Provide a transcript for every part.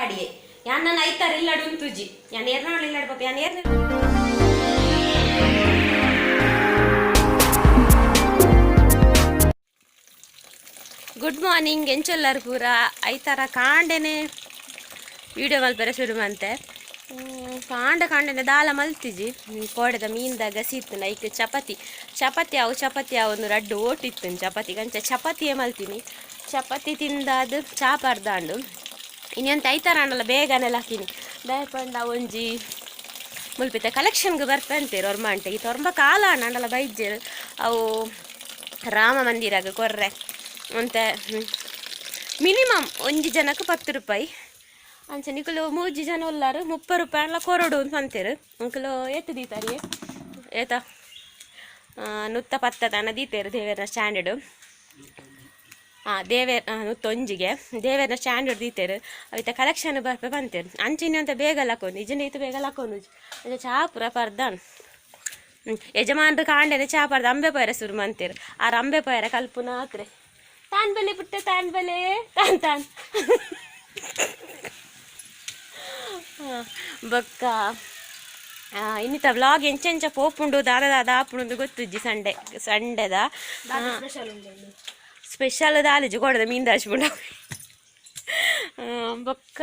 ಪಾಡಿಯೆ ಯಾನ್ ನನ್ನ ಐತಾರ ಇಲ್ಲಡು ಉಂತುಜಿ ಯಾನ್ ಎರ್ನಾಳು ಇಲ್ಲಡು ಪಾಪ ಯಾನ್ ಏರ್ನ. ಗುಡ್ ಮಾರ್ನಿಂಗ್ ಎಂಚೊಲ್ಲರ್ ಪೂರ. ಐತಾರ ಕಾಂಡೆನೆ ವೀಡಿಯೋ ಮಲ್ಪೆರೆ ಶುರು ಮಂತೆ. ಕಾಂಡ ಕಾಂಡೆನೆ ದಾಲ ಮಲ್ತಿಜಿ. ಕೋಡೆದ ಮೀನ್ದ ಗಸಿ ಇತ್ತು, ಐಕ್ ಚಪಾತಿ ಚಪಾತಿ ಅವು ಚಪಾತಿ ಅವು ಒಂದು ರಡ್ಡು ಓಟಿತ್ತು ಚಪಾತಿ ಅಂಚ ಚಪಾತಿಯೇ ಮಲ್ತೀನಿ. ಚಪಾತಿ ತಿಂದಾದ್ ಚಾ ಪರ್ದಾಂಡು. ಇನಿ ಐತಾರ ಆಂಡಲ ಬೇಗನೆ ಲಕ್ಕಿನಿ. ದಾಯೆ ಒಂಜಿ ಮುಲ್ಪಿತ ಕಲೆಕ್ಷನ್ಗೆ ಬರ್ಪಂತೇರು ಒರ್ಮಾಂಟೆ. ಈ ತೊರ್ಂಬ ಕಾಲ ಆಂಡಲ ಬೈಜೆರ್. ಅವು ರಾಮ ಮಂದಿರಾಗ ಕೊರ್ರೆ ಒಂತೆ ಮಿನಿಮಮ್ ಒಂಜಿ ಜನಕ್ಕೆ 10 ರೂಪಾಯಿ. ಅಂಚ ನಿಕುಲು ಮೂಜಿ ಜನ ಉಲ್ಲಾರು 30 ರೂಪಾಯಿ ಅಲ್ಲ ಕೊರಡು ಅಂತ ಅಂತೀರು. ಅಂಕಲು ಏತು ದೀತಾರಿ ಏತ ನುತ್ತ ಪತ್ತ ತನ ದೀತೇರು ದೇವೇರ್ನ ಸ್ಟ್ಯಾಂಡರ್ಡ್. ಹಾಂ ದೇವೇರ್ ನುತ್ತೊಂಜಿಗೆ ದೇವೇರ್ನ ಸ್ಟ್ಯಾಂಡರ್ಡ್ ದೀತೇರು. ಅವಿತ ಕಲೆಕ್ಷನ್ ಬರ್ಪೆ ಬಂತೇರು. ಅಂಚಿನ ಅಂತ ಬೇಗ ಲಕ್ಕೊಂಡು ಇಜನ ಇತ್ತು ಬೇಗ ಲಕ್ಕೊಂಡು ಅಂಚ ಚಾ ಪೂರ ಪರ್ದಾನ್. ಯಜಮಾನ್ರು ಕಾಂಡೆನೆ ಚಾ ಪರ್ದ ಅಂಬೆ ಪೋಯರ ಶುರು ಮಂತೇರು. ಆರ್ ಅಂಬೆ ಪೋಯರ ಕಲ್ಪುನ ಆತ್ರೆ ತಾನ್ ಬಲೆ ಪುಟ್ಟ ತಾನ್ ಬಲೆ ತಾನ್ ತಾನ್ ಬೊಕ್ಕ ಇನ್ನಿತ ವ್ಲಾಗ್ ಎಂಚೆಂಚ ಪೋಪುಂಡು ದಾದ ದಾದ ಆಪುಂಡು ಗೊತ್ತುಜ್ಜಿ. ಸಂಡೆ ಸಂಡೆದ ಸ್ಪೆಷಲ್ ದಾಲಿಜು ಕೊಡದ ಮೀನ್ ದಾಚ್ಪುಂಡು. ಬೊಕ್ಕ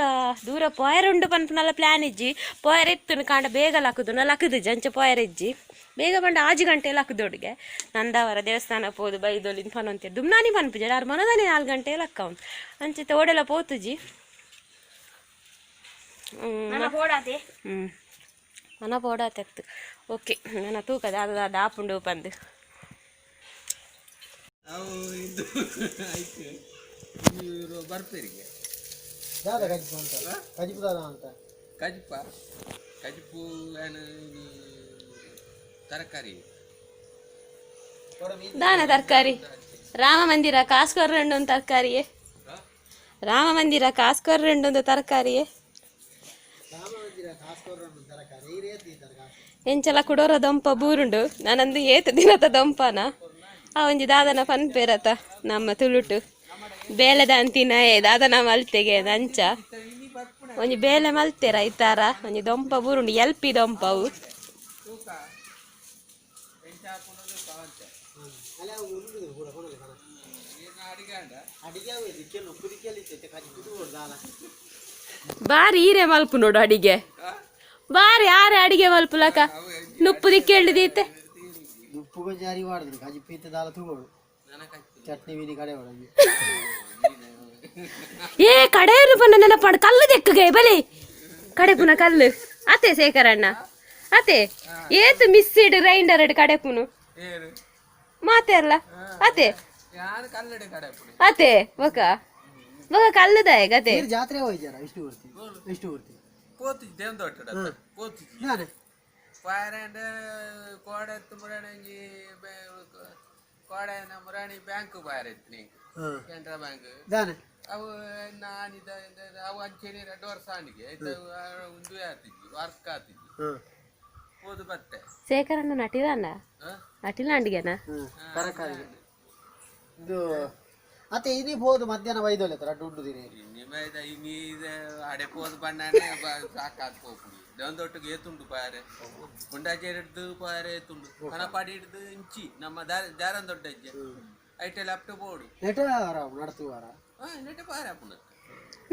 ದೂರ ಪೋಯರ್ ಉಂಡು ಪನ್ಪುನಲ್ಲ ಪ್ಲ್ಯಾನ್ ಇಜ್ಜಿ. ಪೋಯರ್ ಇತ್ತು ಕಾಂಡ ಬೇಗ ಲಕ್ಕುದು ಲಕ್ಕುದುಜ್ಜಿ. ಅಂಚ ಪೋಯರ್ ಇಜ್ಜಿ. ಬೇಗ ಪಂಡ ಆಜಿ ಗಂಟೆ ಲಕ್ಕುದೊಡುಗೆ ನಂದಾವರ ದೇವಸ್ಥಾನ ಪೋದು ಬೈದೊಲಿನ್ ಪನೊಂತೇರು. ದುಮ್ನಾನಿ ಪನ್ಪುಜಿ ಆರು ಮನದಾನಿ 4 ಗಂಟೆ ಲಕ್ಕವು. ಅಂಚಿತ ಓಡೆಲ್ಲ ಪೋತುಜಿ. ಹ್ಞೂ ಮನ ಪೋಡಾತೆತ್ತು. ಓಕೆ ನನ್ನ ತೂಕ ದಾದ ದಾದ ಆಪುಂಡು ಪಂದು. ಅವು ಇದು ಆಯ್ತು ಇವರು ಬರ್ಪೇರಿಗೆ. ದಾದ ಕಜಿಪು ಅಂತ ಕಜಿಪು ದಾದ ಅಂತ. ಕಜಿಪ ಕಜಿಪು ಏನು ತರಕಾರಿ. ದಾನ ತರಕಾರಿ ರಾಮ ಮಂದಿರ ಕಾಸ್ಕೊರ್ ಒಂದು ತರಕಾರಿಯೇ. ರಾಮ ಮಂದಿರ ಕಾಸ್ಕೊರ್ ಒಂದು ತರಕಾರಿಯೇ. ಎಂಚಲ ಕುಡೋರ ದೊಂಪ ಬೂರುಂಡು ನಾನಂದು ಏತ್ ದಿನದ ದೊಂಪನ ಆ ಒಂಜಿ ದಾದನ ಪನ್ಪೇರತ ನಮ್ಮ ತುಳುಟು ಬೇಲೆದ ಅಂತಿನ ದಾದನ ಮಲ್ತೆಗೆ ಅಂಚ ಒಂಜಿ ಬೇಲೆ ಮಲ್ತೇರ ಐತಾರ ಒಂಜಿ ದೊಂಪ ಬೂರುಂಡು ಎಲ್ಪಿ ದೊಂಪ ಅವು. ಬಾರಿ ಈರೆ ಮಲ್ಪು ನೋಡು ಅಡಿಗೆ ಬಾರಿ ಆರೆ ಅಡಿಗೆ ಮಲ್ಪುಲಕ ನುಪ್ಪು ದಿಕ್ಕೇಳಿದೀತೆ. ಉಪ್ಪು ಕೊಂಚ ಅರಿ ಮಾಡಿದ್ರು ಕಜಿಪು ಇತ್ತ ದಾಲ ತೂಗೋಡು ಚಟ್ನಿ ಮೀನಿ ಕಡೆ. ಏ ಕಡೆಯರು ಪನ್ನ ನೆನಪಾಡು ಕಲ್ಲು ದೆಕ್ಕಗೆ ಬಲಿ ಕಡೆ ಪುನ ಕಲ್ಲು ಅತೆ ಶೇಖರಣ್ಣ ಅತೆ ಏತು ಮಿಸ್ಸಿಡ್ ಗ್ರೈಂಡರ್ ಕಡೆ ಪುನು ಮಾತೆ ಅಲ್ಲ ಅತೆ ಅತೆ ಬೊಕ ಬೊಕ ಕಲ್ಲುದಾಯ ಗತೆ. ಜಾತ್ರೆ ಹೋಯ್ತಾರ ವಿಷ್ಣುಮೂರ್ತಿ ವಿಷ್ಣುಮೂರ್ತಿ. ಪೋತಿಜಿ ದೇವನ ದೊಡ್ಡ ಪೋತಿಜಿ. ನಾನೆ ಪಾಯರಂಡ ಕೋಡೆ ಮುರಾಣಿ ಕೋಡೆ ಮುರಾಣಿ ಬ್ಯಾಂಕ್ ಬಾಯರ್ ಇತ್ತು ಕೆನರಾ ಬ್ಯಾಂಕ್. ದಾನೆ ಅವು ನಾನಿದ ಅವು ಅಂಚೆನೆ 2 ವರ್ಷ ಆನಿಗೆ ಒಂದು ಆತಿಜಿ ವರ್ಕ್ ಆತಿಜಿ ಪೋದು ಬತ್ತೆ. ಶೇಖರಣ್ಣ ನಟಿಲಣ್ಣ ನಟಿಲಾಂಡಿಗೆನಾ. ತರಕಾರಿ ಇದು ಅತ್ತೆ ಇನಿ ಪೋದು ಮಧ್ಯಾಹ್ನ ಬೈದೊಲೆ ರಡ್ಡು ಉಂಡು ದಿನ. ಇನಿ ಬೈದ ಇನಿ ಅಡೆ ಪೋದು ಬಣ್ಣನೆ ಸಾಕಾದ್ ಪೋಪುಡಿ ದೇವನದೊಟ್ಟಿಗೆ ಏತುಂಡು ಪಾರೆ ಗುಂಡಾಜೆ ಹಿಡ್ದು ಪಾರೆ ಏತುಂಡು ಕನಪಾಡಿ ಹಿಡ್ದು ಇಂಚಿ ನಮ್ಮ ದಾರನ್ ದೊಡ್ಡ ಹೆಜ್ಜೆ ಐಟೆಲ್ ಅಪ್ಟು ಬೋಡು. ನೆಟ ನಡತುವಾರ. ಹಾ ನೆಟೆ ಪಾರೆ ಅಪ್ಪುನ.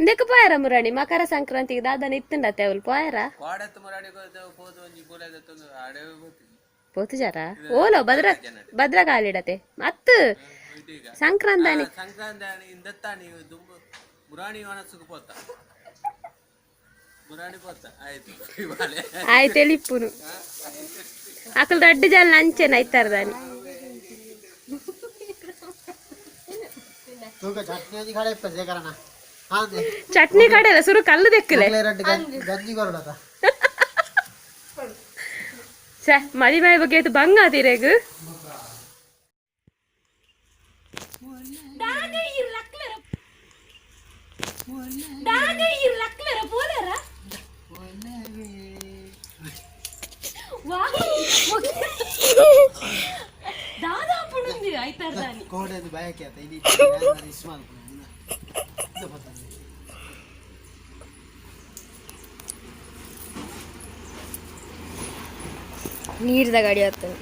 ಇಂದಕ್ಕೆ ಪೋಯರ ಮುರಾಣಿ ಮಕರ ಸಂಕ್ರಾಂತಿಗೆ ದಾದನ ಇತ್ತುಂಡತ್ತೆ ಅವಳು ಪೋಯರ. ಕೋಡೆತ್ತು ಮುರಾಣಿ ಪೋದು ಒಂಜಿ ಬೋಲೆ ಅಡೆ ಪೋತಿಜಿ. ಪೋತುಜಾರ ಓಲೋ ಭದ್ರ ಭದ್ರಕಾಳಿಡತೆ ಮತ್ತು ಸಂಕ್ರಾಂತಿ. ಸಂಕ್ರಾಂತಿ ಇಂದತ್ತಾಣಿ ದುಂಬು ಮುರಾಣಿ ಒಣಸುಗೆ ಪೋತ ಮುರಾಣಿ ಪೋತ ಆಯ್ತು ಇವಾಳೆ. ಆಯ್ತು ಎಲಿಪ್ಪುನು ಅಕಲ್ ದೊಡ್ಡ ಜನ ಅಂಚೆನ ಐತಾರ ದಾನಿ. ತೂಕ ಚಟ್ನಿ ಒಂಜಿ ಕಡೆ ಇಪ್ಪ ಶೇಖರಣ್ಣ ಹಾಂದೆ. ಚಟ್ನಿ ಕಡೆ ಅಲ್ಲ ಸುರು ಕಲ್ಲು ದೆಕ್ಕಲೆ. ರಡ್ಡು ಗಂಜಿ ಕೊರಡತ. ಛೇ ಮದಿ ಬಗ್ಗೆ ಬಂಗ ಆತಿರೇಗು. ಕೋಡೆ ಬಯಕೆ ಆತ ಇನಿ ಇಸ್ಮಾಲ್. ನೀರ್ದ ಗಾಡಿ ಆತನ.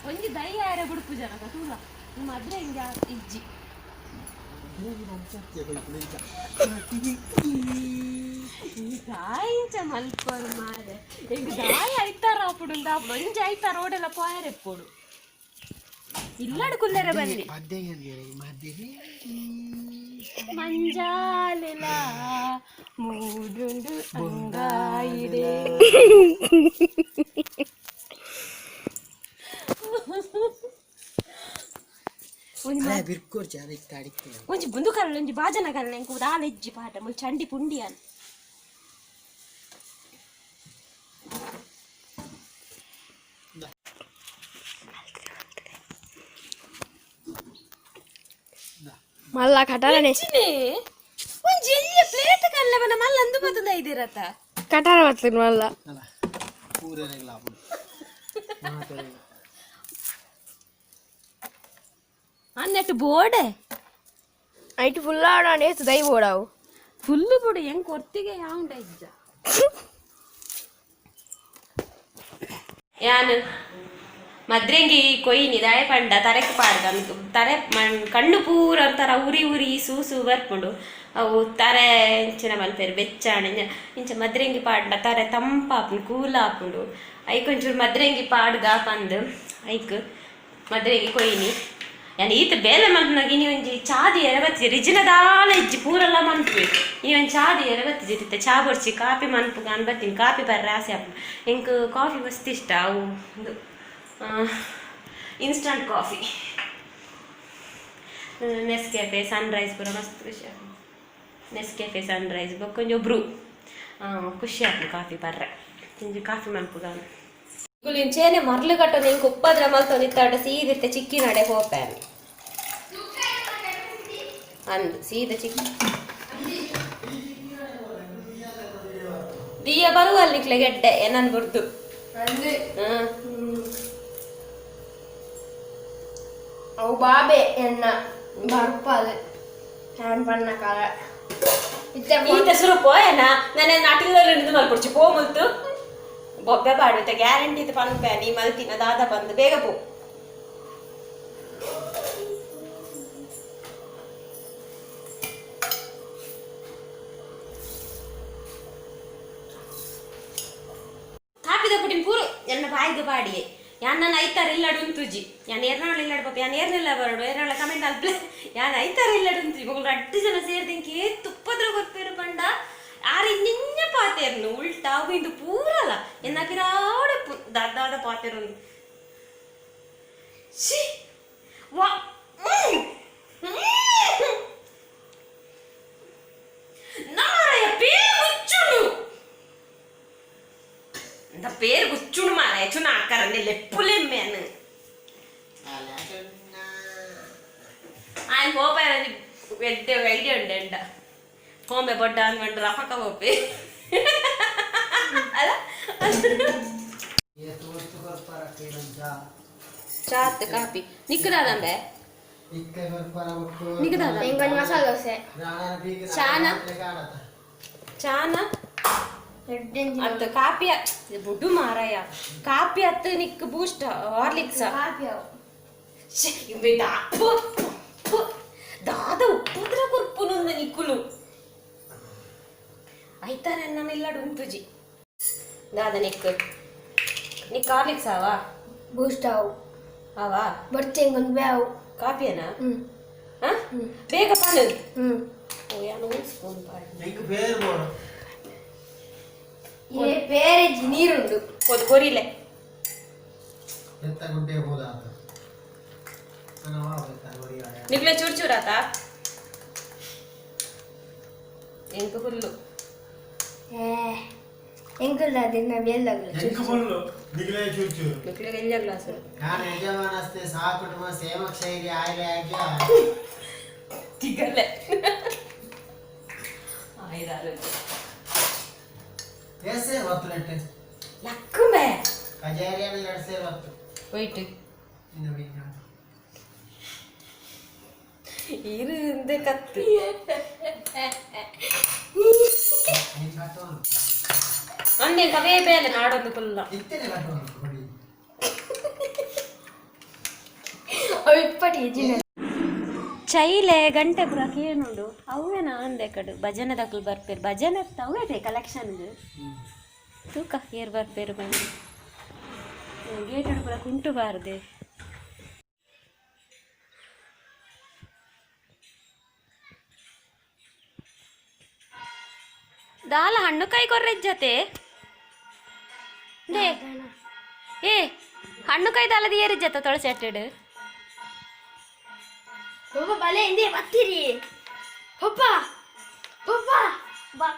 ಒಂಜಿ ದೈ ಆರ ಬುಡುಪು ಜನ ತೂಲ ನಿಮ್ಮ ಅದ್ರೆ ಹಿಂಗೆ ಇಜ್ಜಿ ದಾಯಿಂಚ ಮಲ್ಪರು ಮಾರೆ ಎಂಗ್ ದಾಯ ಐತಾರ ಆಪುಡು ಆಪುಡು ಒಂಜಿ ಐತಾರ ರೋಡೆಲ್ಲ ಪೋಯರೆ ಎಪ್ಪುಡು ಇಲ್ಲಡು ಕುಲ್ಲೆರೆ ಬನ್ನಿ ಮಂಜಾಲೆಲ ಮೂಡುಂಡು ಅಂಗಾಯಿಡೆ. ಒಂಜಿ ಬುಂದು ಕಲ್ಲ ಒಂಜಿ ಬಾಜನ ಕಲ್ಲ ಎಂಕು ದಾಲ ಇಜ್ಜಿ ಪಾಟ ಮುಲ್ ಚಂಡಿ ಪುಂಡಿಯನ್. ಮಲ್ಲ ಕಟಾರನೆ. ಒಂಜಿ ಎಲ್ಲಿಯ ಪ್ಲೇಟ್ ಕಲ್ಲ ಬನ ಮಲ್ಲ ಅಂದು ಬತ್ತದ ಇದಿರತ್ತ. ಕಟಾರ ಬರ್ತದೆ ಮಲ್ಲ. ಅಲ್ಲ ಪೂರೆರೆಗ್ಲ ಆಪುಂಡು ಮಾತೆರೆಗ್ಲ. ಅನ್ನೆಟ್ಟು ಬೋಡೆ. ಐಟ್ ಫುಲ್ ಆಡಾಣ ಏತು ದೈ ಬೋಡಾವು. ಫುಲ್ ಬೋಡು ಹೆಂಗ್ ಕೊರ್ತಿಗೆ ಯಾವುಂಡ ಇಜ್ಜ ಯಾನು ಮದ್ರೆಂಗಿ ಕೊಯ್ನಿ ದಾಯ ಪಂಡ ತರೆಕ್ ಪಾಡ್ದ ತರೆ ಕಣ್ಣು ಪೂರ ಒಂಥರ ಉರಿ ಉರಿ ಸೂಸು ಬರ್ಪುಂಡು. ಅವು ತರೆ ಇಂಚಿನ ಮಲ್ಪೆರು ಬೆಚ್ಚಾಣ ಇಂಚ ಮದ್ರೆಂಗಿ ಪಾಡ್ಡ ತರೆ ತಂಪಾಪುಂಡು, ಕೂಲ್ ಆಪುಂಡು. ಐಕ್ ಒಂಚೂರು ಮದ್ರೆಂಗಿ ಪಾಡ್ಗ ಪಂದ್ ಐಕ್ ಮದ್ರೆಂಗಿ ಕೊಯ್ನಿ. ಯಾನ್ ಈತ ಬೇಲೆ ಮಲ್ಪುನಾಗ ಇನಿ ಒಂಜಿ ಚಾದಿ ಎರಬತ್ತಿ ರಿಜಿನ ದಾಲ ಇಜ್ಜಿ ಪೂರೆಲ್ಲ ಮನ್ಪುವೆ. ಈ ಒಂಜಿ ಚಾದಿ ಎರಬತ್ತಿ ಇತ್ತೆ ಚಾ ಬೊಡ್ಚಿ ಕಾಪಿ ಮನ್ಪುಗ ಅನ್ ಬತ್ತೀನಿ. ಕಾಪಿ ಬರ್ರೆ ಆಸೆ ಆಪುಂಡು ಎಂಕ್. ಕಾಫಿ ಮಸ್ತ್ ಇಷ್ಟ. ಅವು ಉಂದು ಇನ್ಸ್ಟಂಟ್ ಕಾಫಿ, ನೆಸ್ಕೆಫೆ ಸನ್ರೈಸ್ ಪೂರ ಮಸ್ತ್ ಖುಷಿ ಆಪುಂಡು. ನೆಸ್ಕೆಫೆ ಸನ್ರೈಸ್ ಬೊಕ್ಕೊಂಜಿ ಬ್ರೂ ಖುಷಿ ಆಪುಂಡು ಕಾಫಿ ಬರ್ರೆ. ಒಂಜಿ ಕಾಫಿ ಮನ್ಪುಗ. ಇಂಚೇನೆ ಮರ್ಲು ಕಟ್ಟೋದು ಇಂಕ್ ಉಪ್ಪದ್ರ ಮಲ್ತೊಂದಿತ್ತಾಡ ಸೀದಿತ್ತೆ ಚಿಕ್ಕಿ ನಡೆ ಹೋಪೇನೆ ಅಂದು ಸೀದ ಚಿಕ್ಕಿ ದಿಯ ಬರುವ ನಿಕ್ಲೆ ಗೆಡ್ಡೆ ಏನನ್ ಬುಡ್ದು. ಅವು ಬಾಬೆ ಎನ್ನ ಬರ್ಪಾದ ಹ್ಯಾಂಡ್ ಬಣ್ಣ ಕಾಲ ಇತ್ತೆ. ಈತ ಸುರು ಪೋಯನ ನಾನು ನಾಟಿಲ್ಲ ಇದು ಮಲ್ಪೊಡ್ಚಿ ಪೋ ಮುಲ್ತು ಬೊಬ್ಬೆ ಪಾಡುತ್ತೆ ಗ್ಯಾರಂಟಿ ಇದು ಪನ್ಪೆ ನೀ ಮಲ್ತಿನ ದಾದ ಬಂದು ಬೇಗ ಪೋ. ಕಾಪಿದ ಪುಡಿನ ಪೂರು ಎನ್ನ ಬಾಯಿಗೆ ಪಾಡಿಯೆ. ಯಾನ್ ನನ್ನ ಐತಾರ ಇಲ್ಲಡು ಉಂತುಜಿ. ಯಾನ್ ಎರ್ನಾಳ ಇಲ್ಲಡು ಪಾಪ. ಯಾನ್ ಏರ್ನೆಲ್ಲ ಬರಡು ಏರ್ನಾಳ ಕಮೆಂಟ್ ಅಲ್ಪ್ಲೆ. ಯಾನ್ ಐತಾರ ಇಲ್ಲಡು ಉಂತುಜಿ. ಮೊಗಲು ರಡ್ಡು ಜನ ಸೇರ್ದಿಂಕೆ ತುಪ್ಪದ್ರ ಗೊತ್ತೇರು ಪಂಡ ಆರ್ ಇಂಜಿಂಜ ಪಾತೇರ್ನು ಉಲ್ಟಾ ಅವು ಇಂದು ಪೂರಲ ಎನ್ನ ಪಿರಾವಡೆ ದಾದಾದ ಪಾತೇರು. She ವಾ ನಾರಯ್ಯ ಪೇರು ಗುಚ್ಚುಂಡು ఇంత పేరు గుచ్చుడు మారాయ చు నాకరని లెప్పులేమ్మాను. ఆయన పోపారని పెద్ద ఐడియా ఉండే అంట. కోంబೆ ಬೊಡ್ಡ ಅಂದ್ಕೊಂಡು ರಫಕ ಹೋಪಿ ಅಲ್ಲ. ಚಾತ್ ಕಾಪಿ ನಿಕ್ಕದಾದಂಬೆ ನಿಕ್ಕದಾದ. ಎಂಗೊಂದು ಮಸಾಲೆ ದೋಸೆ. ಚಾನ ಚಾನ ಅತ್ತ ಕಾಪಿ ಬುಡ್ಡು ಮಾರಾಯ ಕಾಪಿ ಅತ್ತ ನಿಕ್ ಬೂಸ್ಟ್ ಹಾರ್ಲಿಕ್ಸ್. ಕಾಪಿ ಅವು. ದಾದ ಉಪ್ಪುದ್ರ ಕೊರ್ಪುನು ನಿಕ್ಕುಲು ಐತಾರ ನನ್ನೆಲ್ಲಡು ಉಂತುಜಿ. ದಾದ ನಿಕ್ ನಿಕ್ ಹಾರ್ಲಿಕ್ಸ್ ಆವಾ? ಬೂಸ್ಟ್ ಅವು. ಆವಾ? ಬರ್ತಿ ಎಂಗೊಂದು ಬ್ಯಾವು. ಕಾಪಿಯನಾ? ಹ್ಮ್. ಹಾ ಬೇಗ ಪಾನು. ಹ್ಮ್. ಓ ಯಾನು ಸ್ಪೂನ್ ಪಾಡು. పేరు పోడు. ఏ పేరెಜ್ಜಿ ನೀರುಂಡು. ಪೊದು ಕೊರಿಲೆ. ఎంత గుంటే పోదా. ನಿಕ್ಲೆ ಚೂರು ಚೂರಾತ ಎಂಕ್ ಫುಲ್ಲು. ಏ ಎಂಕುಲ್ಲ ದಿನ ಬೇಲ್ದಾಗಲ. ಎಂಕ್ ಫುಲ್ಲು ನಿಗ್ಲೇ ಚೂರು ಚೂರು. ನಿಕ್ಲೆ ಎಲ್ಲಿ ಗ್ಲಾಸ್. ನಾನು ಯಜಮಾನಸ್ತೆ ಸಹ ಕುಟುಂಬ ಸೇವಕ ಶೈಲಿ ಆಯ್ಲೆ ಆಗಿ. ತಿಗಲೆ ಆಯ್ದಾರು. ಏಸೇ ಒತ್ತು ನೆಟ್ಟೆ. ಲಕ್ಕುಮೆ. ಕಜೇರಿಯನ್ನು ಎರಡು ಸೇರ್ ಒತ್ತು. ಹೋಯ್ತು. ಇನ್ನು ಬೀಗ. ಇರು ಕತ್ತು. ನೀನ್ ಕಟ್ಟೋನು. ಒಂದೇ ಕವೇ ಬೇಲೆ ನಾಡೊಂದು ಕುಲ್ಲ. ಚೈಲೆ ಗಂಟೆ ಪುರ ಕೇನುಂಡು ಅವೇನ ಅಂದೆ ಕಡು ಭಜನೆ ದಕ್ಲು ಬರ್ಪೇರು, ಭಜನೆ ಅವೇ ಕಲೆಕ್ಷನ್ ತೂಕ ಏರ್ ಬರ್ಪೇರು ಬಂದು ಗೇಟ್ ಪುರ ಕುಂಟು ಬಾರದೆ. ದಾಲ ಹಣ್ಣು ಕಾಯಿ ಕೊರ್ರೆಜ್ಜತೆ. They ಏ ಹಣ್ಣು ಕಾಯಿ ದಾಲದ ಏರಿಜ್ಜತ ತುಳಸಿ ಅಟ್ಟೆಡು. ಪಪ್ಪ ಬಲೆ ಹಿಂದೆ ಬರ್ತೀರಿ ಪಪ್ಪ ಪಪ್ಪ ಬಾ.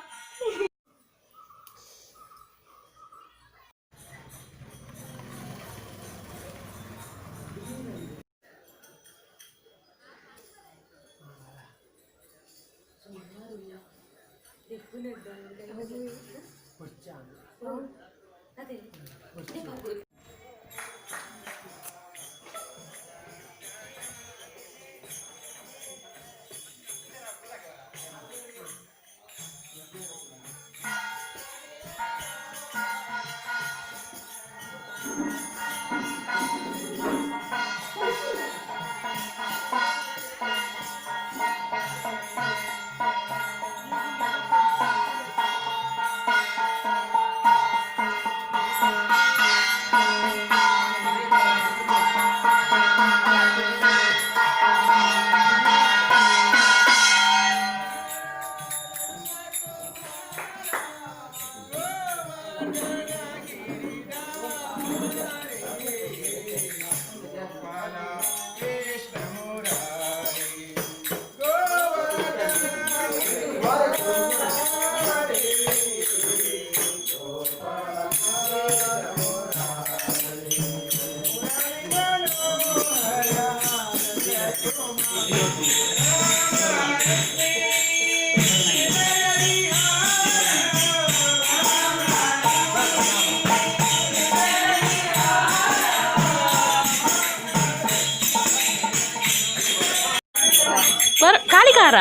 ಬರ್ ಕಾಳಿಕಾರ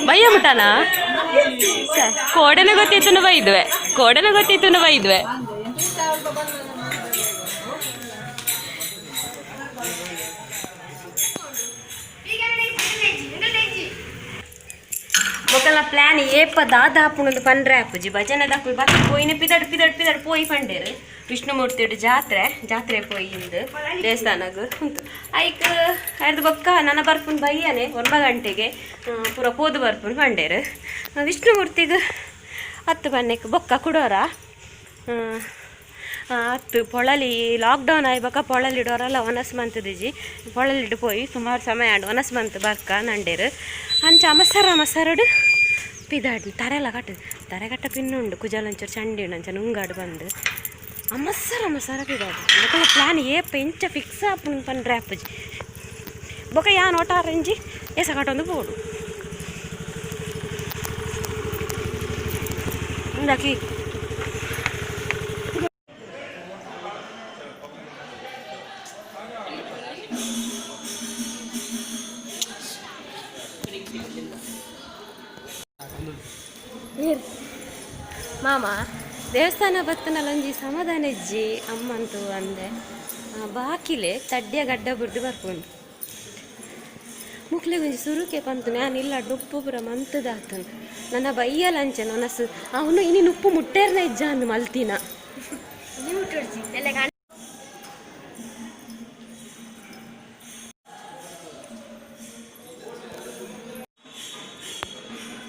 ಬಯ್ಯ ಮುಟಾನ ಕೋಡನ ಗೊತ್ತಿತ್ತು ಬೈದ್ವೆ, ಕೋಡನ ಗೊತ್ತಿತ್ತು ಬೈದ್ವೆ. ಬೊಕಲ್ನ ಪ್ಲಾನ್ ಏಪ ದಾದಾಪುಣದು ಪಂಡ್ರೆ ಆಪುಜಿ. ಭಜನೆ ದಾಕುಲು ಬತ್ತಿ ಪೋಯಿನ ಪಿದಡ್ ಪಿದಡ್ ಪಿದಡ್ ಪೋಯಿ ಪಂಡೇರು. ವಿಷ್ಣುಮೂರ್ತಿಡು ಜಾತ್ರೆ ಜಾತ್ರೆ ಪೋಯಿ ಇಂದು ದೇವಸ್ಥಾನಗ್ ಉಂಟು. ಐಕ್ ಅರ್ಧ ಬೊಕ್ಕ ನನ್ನ ಬರ್ಪುನ್ ಬಯ್ಯನೆ 9 ಗಂಟೆಗೆ ಪೂರ ಪೋದು ಬರ್ಪುನ್ ಪಂಡೇರು. ವಿಷ್ಣುಮೂರ್ತಿಗ್ ಹತ್ತು ಬನ್ನೆಕ್ ಬೊಕ್ಕ ಕುಡೋರ ಹತ್ತು ಪೊಳಲಿ ಲಾಕ್ಡೌನ್ ಆಯ್ಬಕ ಪೊಳಲಿಡೋರಲ್ಲ ಒನಸ್ ಮಂತದಿಜಿ. ಪೊಳಲಿಡು ಪೋಯಿ ಸುಮಾರು ಸಮಯ ಆಂಡ್ ಒನಸ್ ಮಂತ್ ಬರ್ಕ ನಂಡೇರು. ಅಂಚ ಅಮಸರ ಅಮಸರಡು ಪಿದಾಡ್ ತರೆಲ್ಲ ಕಟ್ಟು ತರೆ ಕಟ್ಟ ಪಿನ್ನುಂಡು ಕುಜಲಂಚೂರು ಚಂಡಿ ಉಂಡು ಅಂಚ ನುಂಗಾಡು ಬಂದು ಅಮಸರ ಅಮಸರ ಪಿದಾಡು. ಬೊಕಲ ಪ್ಲಾನ್ ಏಪ ಎಂಚ ಫಿಕ್ಸ್ ಆಪುಂಡು ಪಂಡ್ರೆ ಆಪುಜಿ. ಬೊಕ ಯಾನ್ ಒಟಾರೆಂಜಿ ಏಸ ಕಟ್ಟೊಂದು ಬೋಡು ಇಂದಾಕಿ. ಮಾಮ ದೇವಸ್ಥಾನ ಬತ್ತನಲ್ಲೊಂಜಿ ಸಮಾಧಾನ ಇಜ್ಜಿ ಅಮ್ಮಂತು ಅಂದೆ. ಬಾಕಿಲೆ ತಡ್ಯ ಗಡ್ಡ ಬುಡ್ದು ಬರ್ಪುಂಡು ಮುಕ್ಲೆಗೊಂಜಿ ಸುರುಕೆ ಪಂತು ನಾನು ಇಲ್ಲ ನುಪ್ಪು ಪೂರ ಮಂತದಾತನು ನನ್ನ ಬಯ್ಯಲ ಅಂಚೆ ಒನಸು ಅವನು ಇನಿ ನುಪ್ಪು ಮುಟ್ಟೇರ್ನ ಇಜ್ಜ ಅಂದು ಮಲ್ತಿನ.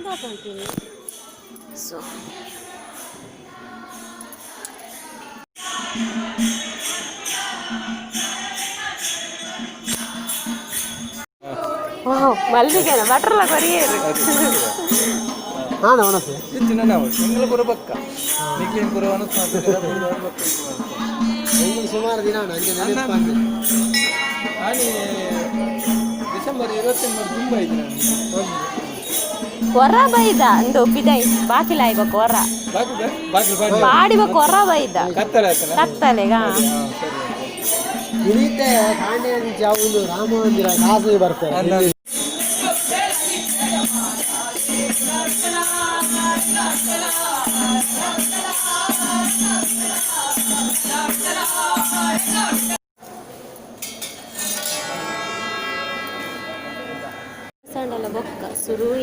ದಾಪಂತೀನಿ ಸೊ ಮಲ್ಲಿಗೆನ ಬಟ್ರಲ್ಲ ಕೊರಿಯೇರು. ಹಾಂ ಒಣಸು ಹೆಚ್ಚಿನ ನಾವು ಎಂಗ್ಲ ಪೂರ ಬಕ್ಕ ನಿಕ್ಲೇನ್ ಪೂರ ಒಣಸು. ಎಂಗ್ಲು ಸುಮಾರು ದಿನ ಉಂಟು ಅಂಚೆ ನೆನಪು. ಆನಿ ಡಿಸೆಂಬರ್ 28 ತುಂಬ ಐತೆ ನಾನು. ಹೊರ ಬೈದ ಅಂದು ಪಿದೈ ಬಾಕಿಲ ಆಯ್ಬೇಕು ಹೊರ. ಬಾಕಿ ಬಾಕಿ ಬಾಡಿ ಬಾಡಿ ಹೊರ ಬೈದ. ಕತ್ತಲೆ ಆಯ್ತಲ್ಲ. ಕತ್ತಲೆಗ. ಸರಿ. ಇಡೀತೆ ಕಾಂಡೆ ಯಾವುದು ರಾಮ ಮಂದಿರ ಕಾಸು ಬರ್ತಾರೆ.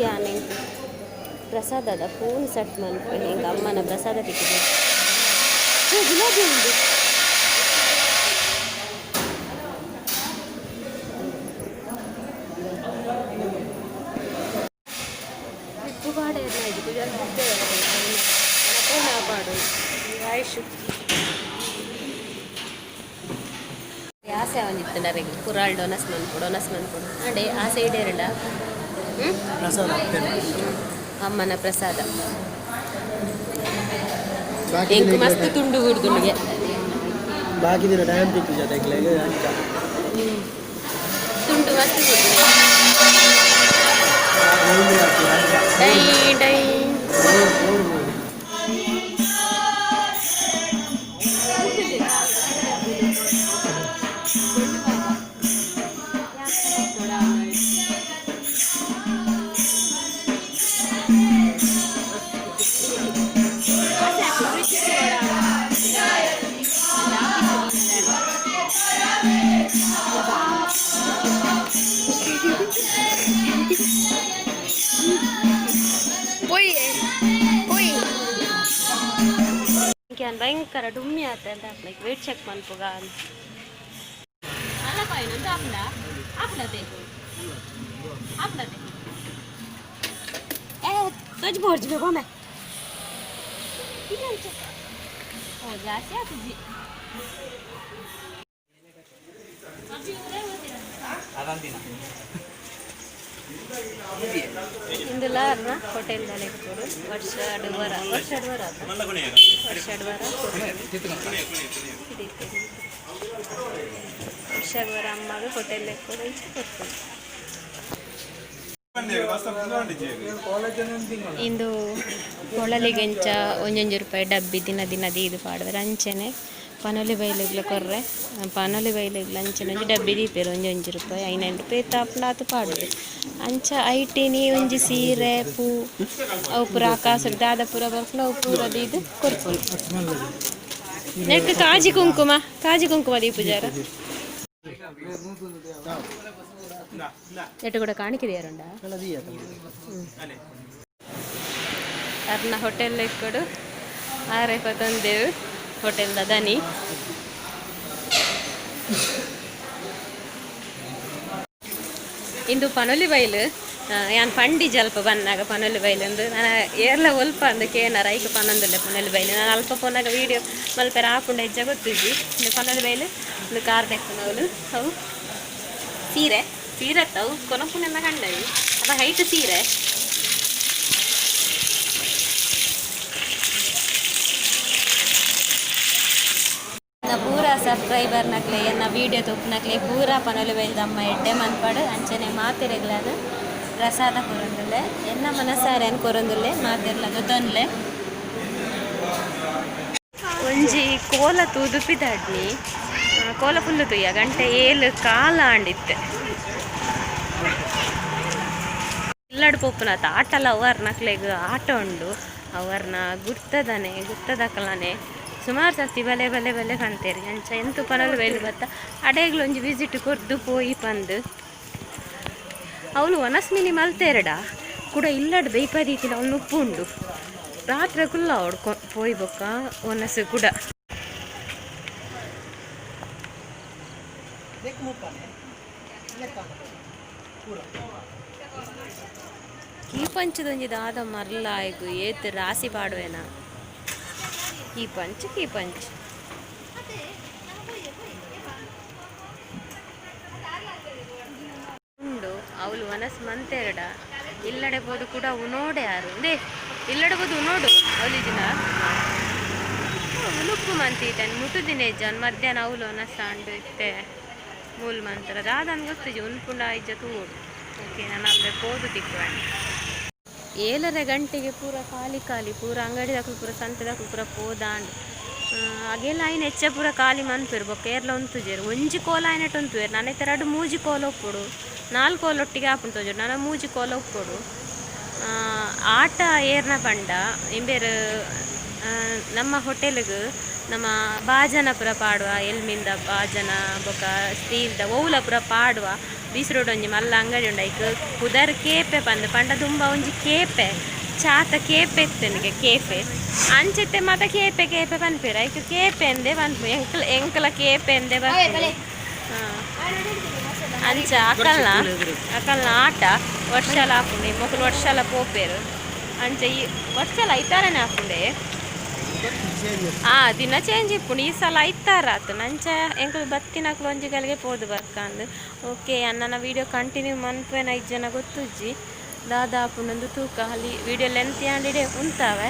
ಯಾನೆ ಪ್ರಸಾದದ ಫೋನ್ ಸೆಟ್ ಮನ್ಪು ಹಿಂಗೆ ಅಮ್ಮನ ಪ್ರಸಾದ ತಿಕ್ಕಿದೆ. ಗುಲಾಬಿ ಉಂಡು. ಉಪ್ಪು ಪಾಡೆ ಪಾಡು ಆಯುಷ್ ಆಸೆ ಒಂಜಿತ್ತು ನರೆಗೆ ಕುರಾಲ್ ಡೋನಸ್ ಮನ್ಪುಡು, ಡೋನಸ್ ಮನ್ಪುಡು. ಅಂಡೆ ಆ ಸೈಡ್ ಎರಡ. ಪ್ರಸಾದ. ಅಮ್ಮನ ಪ್ರಸಾದ. ಎಂಕ್ ಮಸ್ತ್ ತುಂಡು ಗುರ್ದುಂಡುಗೆ. ಬಾಕಿ ದಿನ ಟೈಮ್ ತಿಕ್ಕು ಜೊತೆಗೆ ಅಂಚ. ತುಂಡು ಮಸ್ತ್ ಗುರ್ದುಂಡು. ಡೈ ಡೈ. ಪೊಯ್ ಪೊಯ್. ಭಯಂಕರ ಡುಮ್ಮಿ ಆತ ಅಂತ ಲೈಕ್ ವೇಟ್ ಚೆಕ್ ಮನ್ಪುಗ ಅಂತ. ಏ ತುಜ್ ಬೋರ್ಜ್ ಬೇಕೋ ಮೆ. ಓ ಜಾಸ್ತಿ ಆತುಜಿ. ಇಂದುಲ ಅರ್ನ ಹೋಟೆಲ್ದಲ್ಲಿ ಇಟ್ಕೊಡು. ವರ್ಷ ಅಡುವರ, ವರ್ಷ ಅಡುವರ, ವರ್ಷ ಅಡುವರ, ವರ್ಷ ಅಡುವರ ಅಮ್ಮಗೆ ಹೋಟೆಲ್ ಇಟ್ಕೊಡು, ಇಂಚ ಕೊಡ್ತಾರೆ. ಇಂದು ಕೊಳಲಿಗೆಂಚ ಒಂಜೊಂಜಿ ರೂಪಾಯಿ ಡಬ್ಬಿ ದಿನ ದಿನ ದೀದು ಪಾಡುವೆರ್. ಅಂಚನೆ ಪನೊಲಿ ಬೈಲುಗ್ಲ ಕೊರ್ರೆ, ಪನೊಲಿ ಬೈಲುಗ್ಲ ಅಂಚನೆ ಒಂಜಿ ಡಬ್ಬಿ ದೀಪೆರ್. ಒಂಜೊಂಜಿ ರೂಪಾಯಿ ಐನೈನ್ ರೂಪಾಯಿ ತಾಪುಂಡ ಆತ್ ಪಾಡುವೆರ್. ಅಂಚ ಐಟಿನಿ ಒಂಜಿ ಸೀರೆ ಪೂ ಅವು ಪೂರ ಆಕಾಶಡ್ ದಾದ ಪೂರ ಬರ್ಪುಂಡು ಅವು ಪೂರ ದೀದ್ ಕೊರ್ಪುನು. ನೆಕ್ಕ್ ಕಾಜಿ ಕುಂಕುಮ, ಕಾಜಿ ಕುಂಕುಮ ದೀಪುಜಾರ. ನೆಟ್ಟು ಕೂಡ ಕಾಣಿಕೆ ದಿಯರುಂಡ. ಅರ್ನ ಹೋಟೆಲ್ ಇಕ್ಕಡು ಆರೆ ಪತೊಂದೇವು ಹೋಟೆಲ್ದ ದನಿ. ಇಂದು ಪನೊಲಿ ಬೈಲು ಯಾನ್ ಪಂಡಿ ಜಲ್ಪ ಬನ್ನಾಗ ಪನೊಲಿ ಬೈಲು ಅಂದು ನಾನು ಏರ್ಲ ಒಲ್ಪ ಅಂದು ಕೇನಾರ ಐಕ್ ಪನೊಂದುಲ್ಲೆ ಪನೊಲಿ ಬೈಲು. ನಾನು ಅಲ್ಪ ಪೋನಾಗ ವೀಡಿಯೋ ಮಲ್ಪೆರ ಆಪುಂಡ ಹೆಜ್ಜ ಗೊತ್ತಿಜ್ಜಿ. ಇಂದು ಪನೊಲಿ ಬೈಲು. ಇಂದು ಕಾರ್ ದೆಕ್ಕುನವ್ಲು. ಅವು ಸೀರೆ, ಸೀರೆ ಅವು ಕೊನಪುನೆಲ್ಲ ಕಂಡವಿ ಅದ ಹೈಟ್ ಸೀರೆ. ಪೂರ ಸಬ್ಸ್ಕ್ರೈಬರ್ ನಕ್ಲೆ, ಎನ್ನ ವೀಡಿಯೋ ತೂಪುನಕ್ಲೆ ಪೂರ ಪನೊಲಿ ಬೈಲ್ದಮ್ಮ ಎಡ್ಡೆ ಮನ್ಪಡು. ಅಂಚನೆ ಮಾತೆರೆಗ್ಲಾನ ಪ್ರಸಾದ ಕೊರೊಂದುಲ್ಲೆ. ಎನ್ನ ಮನಸಾರೆ ಕೊರೊಂದುಲ್ಲೆ, ಮಾತೆರ್ಲ ಗೊತ್ತೊನ್ಲೆ. ಒಂಜಿ ಕೋಲ ತೂದು ಪಿದಾಡ್ನಿ. ಕೋಲ ಫುಲ್ಲು ತೂಯ, ಗಂಟೆ 7:15 ಆಂಡಿತ್ತೆ. ಇಲ್ಲಡ್ ಪೋಪುನಾತ ಆಟಲ ಅವರ್ ನಕ್ಲೆಗ್ ಆಟ ಉಂಡು. ಅವರ್ನ ಗುರ್ತದನೆ ಗುರ್ತದಕಲನೆ ಸುಮಾರು ಸರ್ತಿ ಬಲೆ ಬಲೆ ಬಲೆ ಪಂತೇರಿ. ಅಂಚ ಎಂತು ಪನೊಲಿ ಬೈಲು ಬತ್ತ ಅಡೇಗ್ಲ ಒಂಜಿ ವಿಸಿಟ್ ಕೊರ್ದು ಪೋಯಿ ಪಂದು. ಅವಳು ವನಸ್ಮಿನಿ ಮಲ್ತೇರಡ ಕೂಡ ಇಲ್ಲಡ್ ಬೈಪದೀತಿನ ಅವಳು ಉಪ್ಪು ಉಂಡು. ರಾತ್ರಿ ಕುಲ್ಲ ಅವಳು ಪೋಯಿ ಬೊಕ್ಕ ಒನಸು ಕೂಡ. ಕೀಪಂಚದೊಂಜಿ ದಾದ ಮರ್ಲಾಯ್ಗು ಏತ್ ರಾಸಿ ಪಾಡುವೆನ. ಕೀ ಪಂಚ್ ಕೀ ಪಂಚ್ ಉಂಡು. ಅವಳು ವನಸ್ ಮಂತೆರಡ ಇಲ್ಲಡೆ ಬೋದು ಕೂಡ ಉನೋಡೆ ಯಾರು ಇಂದೇ ಇಲ್ಲಡೆ ಬೋದು ಉನೋಡು. ಅವಳಿಜಿನ ಉನುಪ್ಪು ಮಂತಿದ್ದಾನೆ ಮುಟುದಿನ ಜನ್ ಮಧ್ಯಾಹ್ನ ಅವಳು ಒನಸ್ ಅಂಡು ಇತ್ತೆ ಮೂಲ್ ಮಂತರ ದಾದನ್ ಗೊತ್ತಿಜಿ ಉನ್ಪುಂಡ ಇಜ್ಜ ತೂಡು. ಓಕೆ, ನಾನು ಅಲ್ಲೇ ಪೋದು ತಿಕ್ವಾಣಿ. 7:30 ಗಂಟೆಗೆ ಪೂರ ಖಾಲಿ ಖಾಲಿ, ಪೂರ ಅಂಗಡಿ ದಾಕುಲು ಪೂರ ಸಂತೆ ದಾಕುಲು ಪೂರ ಪೋದಾಂಡ್. ಅಗೆಲ ಐನ್ ಹೆಚ್ಚ ಪೂರ ಖಾಲಿ ಮನ್ಪೆರ್. ಬೊಕ್ಕ ಏರ್ಲ ಉಂತುಜೆರ್. ಒಂಜಿ ಕೋಲ ಆಯ್ನೆಟ್ ಉಂತುವೆರ್. ನನ ರಡ್ಡ್ ಮೂಜಿ ಕೋಲ ಉಪ್ಪೊಡು, ನಾಲ್ ಕೋಲ ಒಟ್ಟಿಗೆ ಆಪುಂಡು ತೋಜುಂಡು. ನನ ಮೂಜಿ ಕೋಲ ಉಪ್ಪೊಡು. ಆಟ ಏರ್ನ ಪಂಡ ಇಂಬೆರ್ ನಮ್ಮ ಹೋಟೆಲ್ಗ್ ನಮ್ಮ ಬಾಜನ ಪೂರ ಪಾಡುವ, ಎಲ್ಮಿಂದ ಬಾಜನ ಬೊಕ ಸ್ಟೀಲ್ದ ಒವ್ಲ ಪೂರ ಪಾಡುವ. ಬೀಸರೋಡ್ ಒಂಜಿ ಮಲ್ಲ ಅಂಗಡಿ ಉಂಡು, ಐಕ್ ಪುದರ್ ಕೇಪೆ ಪಂದ್. ಪಂಡ ದುಂಬ ಒಂಜಿ ಕೇಪೆ ಚಾತ ಕೇಪೆ ಇತ್ತನಿಗೆ, ಕೇಫೆ ಅಂಚಿತ್ತೆ ಮಾತ ಕೇಪೆ ಕೇಪೆ ಪನ್ಪೆರ್. ಐಕ್ ಕೇಪೆ ಅಂದೆ ಪನ್ಪು. ಎಂಕ್ಲ ಎಂಕ್ಲ ಕೇಪೆ ಅಂದೆ ಪನ್ಪು. ಅಂಚ ಅಕಲ್ನ ಅಕಲ್ನ ಆಟ ವರ್ಷಲ ಆಪುಂಡು, ಮೊಕುಲು ವರ್ಷಲ ಪೋಪೆರ್. ಅಂಚ ಈ ವರ್ಷಲ ಐತಾರನೆ ಆಪುಂಡೆ. ಆ ದಿನ ಚೇಂಜ್ ಇಪ್ಪುಂಡು, ಈ ಸಲ ಐತಾರ ಆತು. ನಂಚ ಎಂಕುಲು ಬತ್ತಿನಕ್ಲು ಒಂಜಿ ಗಳಿಗೆ ಪೋದು ಬರ್ಕಂದು. ಓಕೆ, ಅಣ್ಣನ ವಿಡಿಯೋ ಕಂಟಿನ್ಯೂ ಮನ್ಪುವೆನ ಐದು ಜನ ಗೊತ್ತುಜ್ಜಿ, ದಾದ ಆಪುಂಡೊಂದು ತೂಕ. ಅಲ್ಲಿ ವಿಡಿಯೋ ಲೆಂತ್ ಆಂಡಿಡೆ ಉಂತಾವೆ,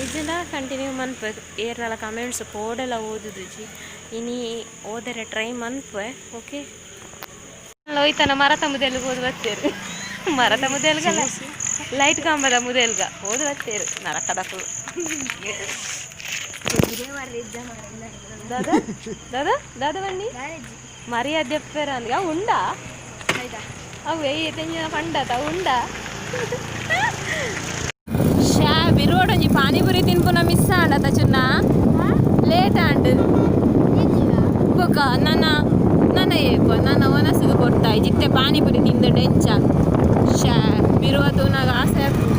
ಇಜ್ಜಿಂಡ ಕಂಟಿನ್ಯೂ ಮನ್ಪುವೆ. ಏರ್ನಲ ಕಮೆಂಟ್ಸ್ ಕೋಡೆಲ ಓದುದುಜಿ, ಇನಿ ಓದರೆ ಟ್ರೈ ಮನ್ಪುವೆ. ಓಕೆ, ಲೋಯ್ತನ ಮರತ ಮುದೆಲ್ಗ್ ಓದು ಬತ್ತೇರು. ಮರತ ಮುದೆಲ್ಗಲ್ಲ, ಲೈಟ್ ಕಂಬದ ಮುದೆಲ್ಗ ಓದು ಬತ್ತೇರು ನರಕದಕುಲು. ದಾದಾ ದಾದಾ ದಾದಾ ಬನ್ನಿ ಮರ್ಯಾದೆ ಅಪ್ಪೇರ ಅಂದ್ಗ ಉಂಡಾ ಅವು ತೆಂಗಿನ ಪಂಡತ ಉಂಡಾ. ಶಾ ಬಿರುವಡ್ ಒಂಜಿ ಪಾನಿಪುರಿ ತಿನ್ಪುನ ಮಿಸ್ ಆಂಡತ ಚುನ್ನ, ಲೇಟ್ ಆಂಡ್. ಬೊಕ ನನ್ನ ನನ್ನ ಏಪ ನನ್ನ ಮನಸ್ಸಿಗೆ ಕೊಡ್ತಾ ಜಿತ್ತೆ ಪಾನಿಪುರಿ ತಿಂದು ಎಂಚ. ಶಾ ಬಿರುವ ತೂನಾಗ ಆಸೆ ಆಪುಂಡು.